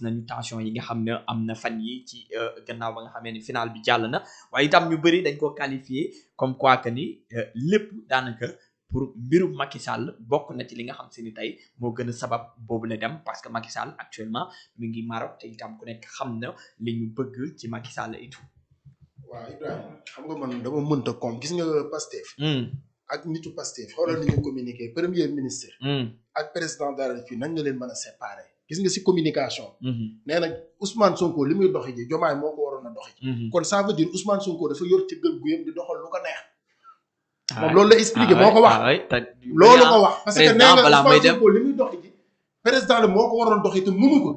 nañu tension yi nga xam ne am na fan yi ci gannaaw ba nga xamee ni final bi jàll na waaye itam ñu bëri dañ ko qualifié comme quoi que ni lépp daanaka pour mbirum Macky Sall bokk na ci li nga xam se ni tey moo gën a sabab boobu la dem parce que Macky Sall actuellement mi ngi Maroc te itam ku nekk xam na li ñu bëgg ci Macky Sall et tout. waaw Ibrahima xam nga man dama mënta comme gis nga Pastef ak nitu Pastef xoolal ni ñu communiqué premier ministre ak président de la République nañ nga leen mën a séparer gis nga si communication nee na Ousmane Sonko li muy doxi ji Diomaye moo ko waroon a doxi kon ça veut dire Ousmane Sonko dafa yor ci gël gu yëm di doxal lu ko neex moom loolu la expliqué moo ko wax loolu ko wax parce que nee nga Ousmane Sonko li muy doxi ji président la moo ko waroon doxi te mënu ko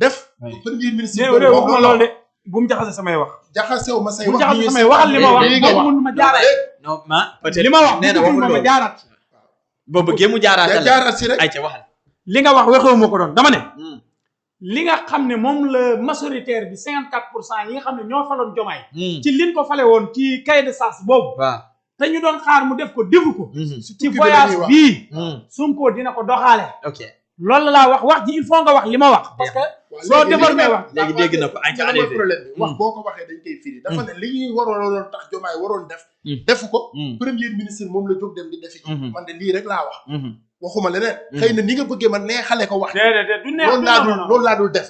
def premier ministre loolu de bu mu jaxase samay wax jaxasew ma say bu wax jaxase samay waxal li ma wax boo mënu ma jaaraat non ma peut-être li ma wax nee na waxul loolu ma jaaraat boo bëggee mu jaaraatal jaaraat si rek ay ca waxal li nga wax waxewu ma ko doon dama ne li nga xam ne moom la majoritaire bi 54% yi nga xam ne ñoo faloon Diomaye ci liñ ko fale woon ci cahier de charge boobu waaw te ñu doon xaar mu def ko defu ko ci voyage bii Sonko dina ko doxaale ok loolu laa wax ji il faut nga wax li ma wax parce que soo déformé wax léegi dégg na ko ay ca allez problème bi wax boo ko waxee dañ koy firi dafa ne li ñuy waroon tax Diomaye waroon def defu ko premier ministre moom la jóg dem di defi man de lii rek laa wax waxuma leneen xëy na ni nga bëggee ma neexale ko wax déedéet du neex loolu laa dul def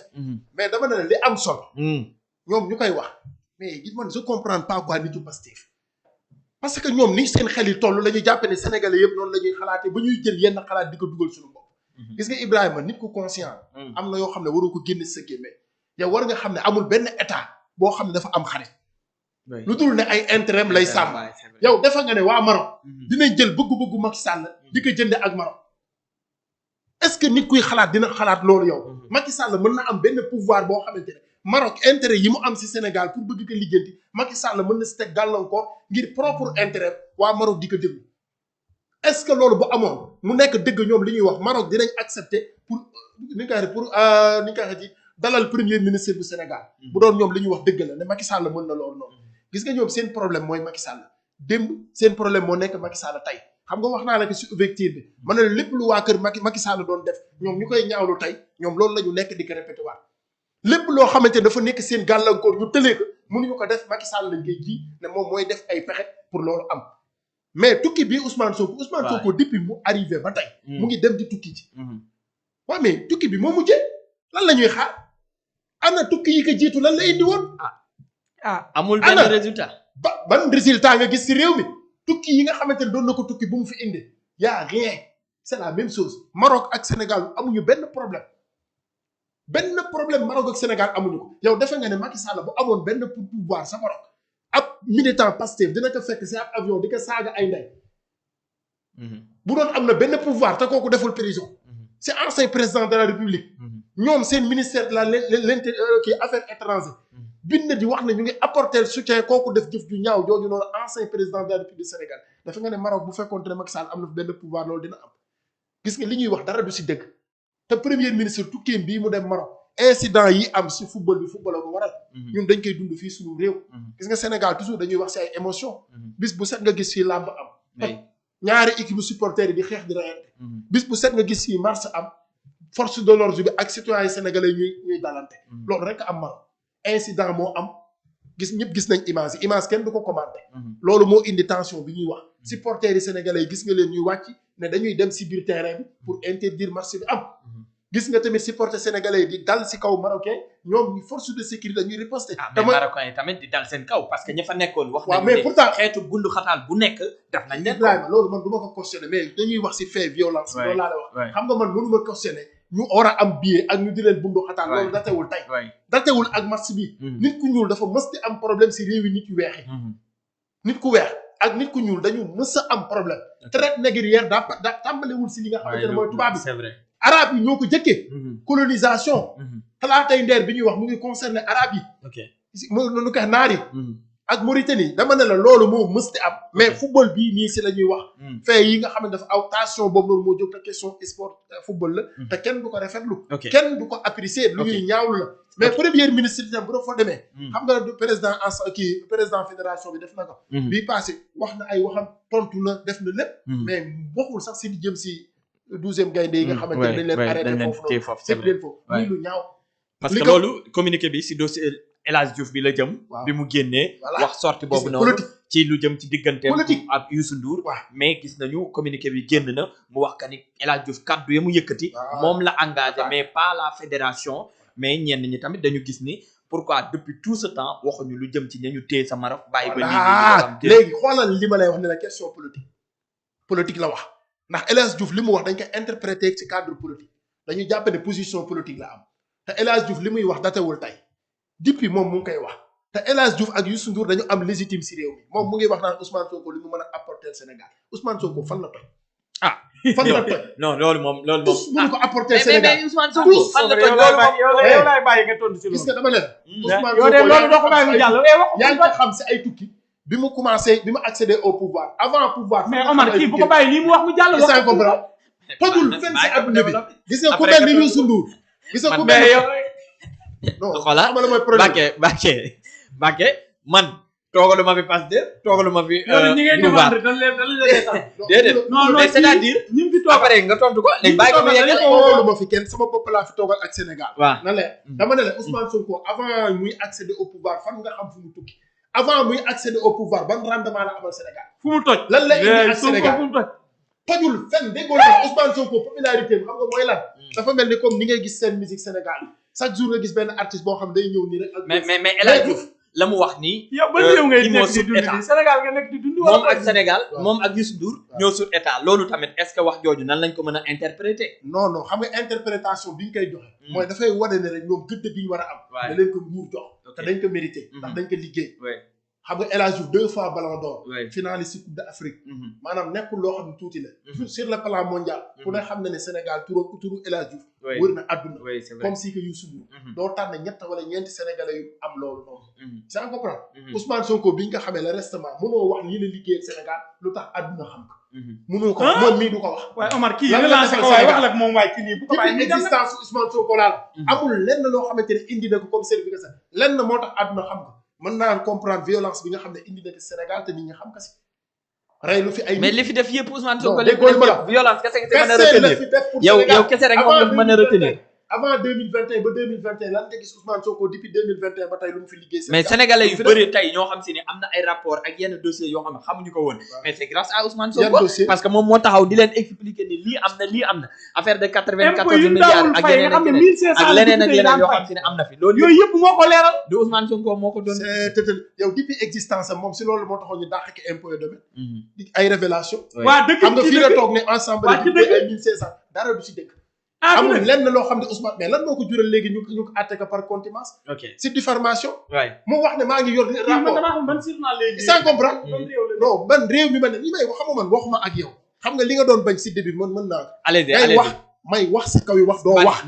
mais dama ne li am solo ñoom ñu koy wax mais gis man je comprends pas quoi nitu Pastef parce que ñoom ni seen xel yi toll la ñuy jàppe ne Sénégalais yëpp noonu la ñuy xalaatee ba ñuy jël yenn xalaat di ko dugal suñu bopp gis nga Ibrahima nit ku conscient am na yoo xam ne waroo ko génne sa gémmiñ yow war nga xam ne amul benn état boo xam ne dafa am xarit lu dul ne ay intérêt lay sàmm yow defa nga ne waa Maroc dinañ jël bëgg-bëggu Macky Sall di ko jënde ak Maroc est-ce que nit kuy xalaat dina xalaat loolu yow Macky Sall mën na am benn pouvoir boo xamante ne Maroc intérêt yi mu am si Sénégal pour bëgg ko lijjanti Macky Sall mën na si teg gàllankoor ngir propre intérêt waa Maroc di ko déglu est-ce que loolu bu amoon mu nekk dëgg ñoom li ñuy wax Maroc dinañ accepter pour ni nga xam pour ni nga xam ci dalal premier ministre bu Sénégal bu doon ñoom li ñuy wax dëgg la ne Macky Sall mën na loolu noonu gis nga ñoom seen problème mooy Macky Sall démb seen problème moo nekk Macky Sall tey xam nga wax naa la ko si ouverture bi ma ne lépp lu waa kër Macky Sall doon def ñoom ñu koy ñaawlu tey ñoom loolu la ñu nekk di ko répété waat lépp loo xamante ne dafa nekk seen gàllankoor ñu tëlee ko mënuñu ko def Macky Sall lañ koy ji ne moom mooy def ay pexe pour loolu am mais tukki bii Ousmane Sonko depuis mu arrivé ba tey mu ngi dem di tukki ci waaw mais tukki bi moo mujjee lan la ñuy xaar ana tukki yi ko jiitu lan la indi woon amul benn résultat ban résultat nga gis ci réew mi tukki yi nga xamante ne doon na ko tukki bu mu fi indi y a rien c'est la même chose Maroc ak Sénégal amuñu benn problème Maroc ak Sénégal amuñu ko yow defe nga ne Macky Sall bu amoon benn pouvoir sa Maroc ab militant Pastef dina ko fekk si ab avion di ko saaga ay ndey bu doon am na benn pouvoir te kooku deful prison c'est ancien président de la République ñoom seen ministère de la kii affaires étrangères bind na di wax ne ñu ngi apporter soutien kooku def jëf ju ñaaw jooju noonu ancien président de la République du Sénégal dafa nga ne Maroc bu fekkoon ne Macky Sall am na benn pouvoir loolu dina am gis nga li ñuy wax dara du si dëgg te premier ministre tukkeem bii mu dem Maroc incident yi am si football bi football ko waral ñun dañ koy dund fii suñu réew gis nga Sénégal toujours dañuy wax si ay émotion bis bu set nga gis fii làmb am ñaari équipe supporters yi di xeex di reyante bis bu set nga gis fii marche am force de l'ordre bi ak citoyens sénégalais ñuy dalante loolu rek am Maroc incident moo am ñëpp gis nañ image kenn du ko commenté loolu moo indi tension bi ñuy wax supporters yi sénégalais yi gis nga leen ñuy wàcc ne dañuy dem si biir terrain bi pour interdire marche bi am gis nga tamit supporter sénégalais yi di dal si kaw marocain ñoom ñu force de sécurité ñuy riposter. mais marocain yi tamit di dal seen kaw parce que ña fa nekkoon. wax nañu mais pourtant xeetu gundu xataal bu nekk. def nañ leen Ibrahima loolu man du ma ko cautionné mais dañuy wax si fait violence. loolu laa la wax xam nga man mënu ma cautionné ñu war a am billet ak ñu di leen bundu xataal. loolu datewul tey. datewul ak match bi. nit ku ñuul dafa mës di am problème si réew yi nit yu weex yi. nit ku weex ak nit ku ñuul dañu mës a am problème. traite négrière daa tàmbalewul si li nga xamante ne mooy tubaab bi. c'est vrai. arabe yi ñoo ko jëkkee colonisation xalaatay ndeer bi ñuy wax mu ngi concerné arabe yi nu koy naar yi ak Mauritanie dama ne la loolu moo mësti am mais football bii nii si la ñuy wax fee yi nga xam ne dafa aw tension boobu noonu moo jóg te question sport football la te kenn du ko rafetlu kenn du ko apprécier lu ñuy ñaawlu la mais premier ministre itam bu dafa demee xam nga président président fédération bi def na ko bii passé wax na ay waxam tontu na def na lépp mais waxul sax si di jëm si 12e gaynde yi nga xamante ne dañ leen arrêté foofu noonu seet leen foofu muy lu ñaaw parce que loolu communiqué bi si dossier El Hadj Diouf bi la jëm. bi mu génnee. wax sorti boobu noonu ci lu jëm ci digganteem ak Youssou Ndour. mais gis nañu communiqué bi génn na mu wax que ni El Hadj Diouf kaddu ya mu yëkkati. moom la engagé mais pas la fédération. mais ñenn ñi tamit dañu gis ni pourquoi depuis tout ce temps waxuñu lu jëm ci ñañu téye sa maraf. bàyyi ba léegi xoolal li ma lay wax ne la question politique la wax ndax El Hadj Diouf li mu wax dañ koy interpréter ci cadre politique dañu jàpp ne position politique la am te El Hadj Diouf li muy wax datewul tey depuis moom mu ngi koy wax te El Hadj Diouf ak Youssou Ndour dañu am légitime si réew mi moom mu ngi wax naan Ousmane Sonko li mu mën a apporter Sénégal Ousmane Sonko fan la toj. fan la toj non loolu moom tous mënu ko apporter Sénégal mais Ousmane Sonko fan la toj yow laay bàyyi nga tontu si loolu. gis nga dama ne la. Ousmane yow de loolu doo ko bàyyi mu jàll. yaa ngi xam si ay tukki bi mu commencé bi mu accéder au pouvoir avant pouvoir. mais Omar kii bu ko bàyyi lii mu wax mu jàll. wax ko tojul fenn si adduna bi gis nga ku mel ni Youssou Ndour. gis nga ku mel ni non xoolal Bakke man toogalu ma fi Pastef toogalu ma fi. ñi ngeen demandé dañ leen déedéet non c'est-à-dire ñu fi toog après nga tontu ko léegi bàyyi ko mu yeggale. toogalu ma fi kenn sama bopp laa fi toogal ak Sénégal. waaw na leen dama ne la Ousmane Sonko avant muy accéder au pouvoir fan nga xam fu mu tukki avant muy accéder au pouvoir ban rendement la amal Sénégal. fu mu toj lan la indi ak Sénégal fu mu toj. tojul fenn déggoo la Ousmane Sonko popularité bi xam nga mooy lan. dafa mel ni comme ni ngay gis seen musique Sénégal chaque jour nga gis benn artiste boo xam day ñëw nii rek. mais El Hadj Diouf la mu wax nii. yow ba réew ngay nekk di dund Sénégal nga nekk di dund. moom ak Sénégal moom ak Youssou Ndour ñoo sur état loolu tamit est-ce que wax jooju nan lañ ko mën a interpréter. non xam nga interprétation bi ñu koy joxe. mooy dafay wane ne rek ñoom gëdd bi ñu war a am. da leen ko nguur jox. te dañ ko mérité. ndax dañ ko liggéey. xam nga El Hadj Diouf 2 fois ballon d'or. finaliste coupe d'Afrique. maanaam nekkul loo xam ne tuuti la. sur le plan mondial. ku ne xam na ne Sénégal turu El Hadj Diouf. wër na àdduna. comme si que Youssou Ndour. doo tànn ñett wala ñeenti sénégalais yu am loolu noonu. ça comprendre. Ousmane Sonko bi nga xamee la restement mënoo wax lii la liggéey Sénégal lu tax àdduna xam ko. mënoo ko moom mii du ko wax. waaye Omar kii relancé ko waaye wax la ak moom waaye kii nii bu ko bàyyi existence Ousmane Sonko laal. amul lenn loo xamante ne indi na ko comme service sax lenn moo tax àdduna xam ko. mën naa comprendre violence bi nga xam ne indi na ko Sénégal te nit ñi xam ko si. rey lu fi ay mais li fi def yëpp Ousmane Sonko li fi def yëpp violence kese kese mën a retenir yow kese rek moom nga mën a retenir. avant 2021 ba 2021 lan nga gis Ousmane Sonko depuis 2021 ba tey lu mu fi liggéey. mais sénégalais yu bëri tey ñoo xam si ne am na ay rapport ak yenn dossiers yoo xam ne xamuñu ko woon. mais c'est grâce à Ousmane Sonko parce que moom moo taxaw di leen expliquer ni lii am na affaire de 94 milliards ak leneen ak leneen yoo xam si ne am na fi. loolu yooyu yëpp moo ko leeral. du Ousmane Sonko moo ko doon. c'est yow depuis existence am moom si loolu moo taxoon ñu dàq ki impôt et domaine. ay révélation. waa dëgg xam nga fii la toog ne ensemble ay 1500 dara du si dëgg. amul lenn loo xam ne Ousmane mais lan moo ko jural léegi ñu ko àtte ko par contumace. ok c'est diffamation. mu wax ne maa ngi yor rapport sans comprendre. non ban réew mi ma ne ñi may wax xam nga man waxuma ak yow. xam nga li nga doon bañ si début mën naa ko. allez-y may wax si kaw yi wax doo wax.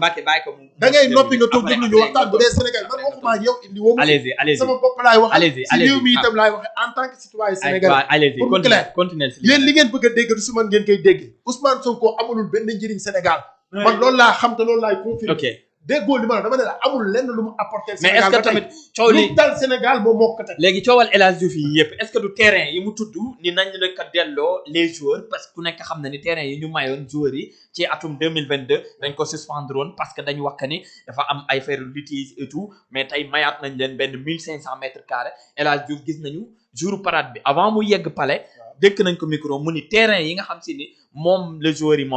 da ngay noppi nga toog déglu ñu waxtaan bu dee Sénégal man waxuma ak yow indi woo. allez-y sama bopp laay wax. si réew mi itam laay waxe en tant que citoyen sénégalais. pour mu clair yéen li ngeen bëgg a dégg du su man ngeen koy dégg. Ousmane Sonko amulul benn njëriñ Sénégal. man loolu laa xam te loolu laay confirmer. ok déggoo li ma la dama ne la amul lenn lu mu apporter mais Sénégal est-ce que tamit coow li lu dal Sénégal moom moo ko teg. léegi coowal El Hadj Diouf yi yëpp est-ce que du terrain yi mu tudd ni nañ la ko delloo les joueurs parce que ku nekk xam na ni terrain yi ñu mayoon joueurs yi ci atum 2022 dañ ko suspendre woon parce que dañu wax que ni dafa am ay affaire litige et tout mais tey mayaat nañ leen benn 1500 mètres carrés El Hadj Diouf gis nañu jour parade bi avant mu yegg palais dëkk nañ ko micro mu ni terrain yi nga xam si ni moom les joueurs yi moom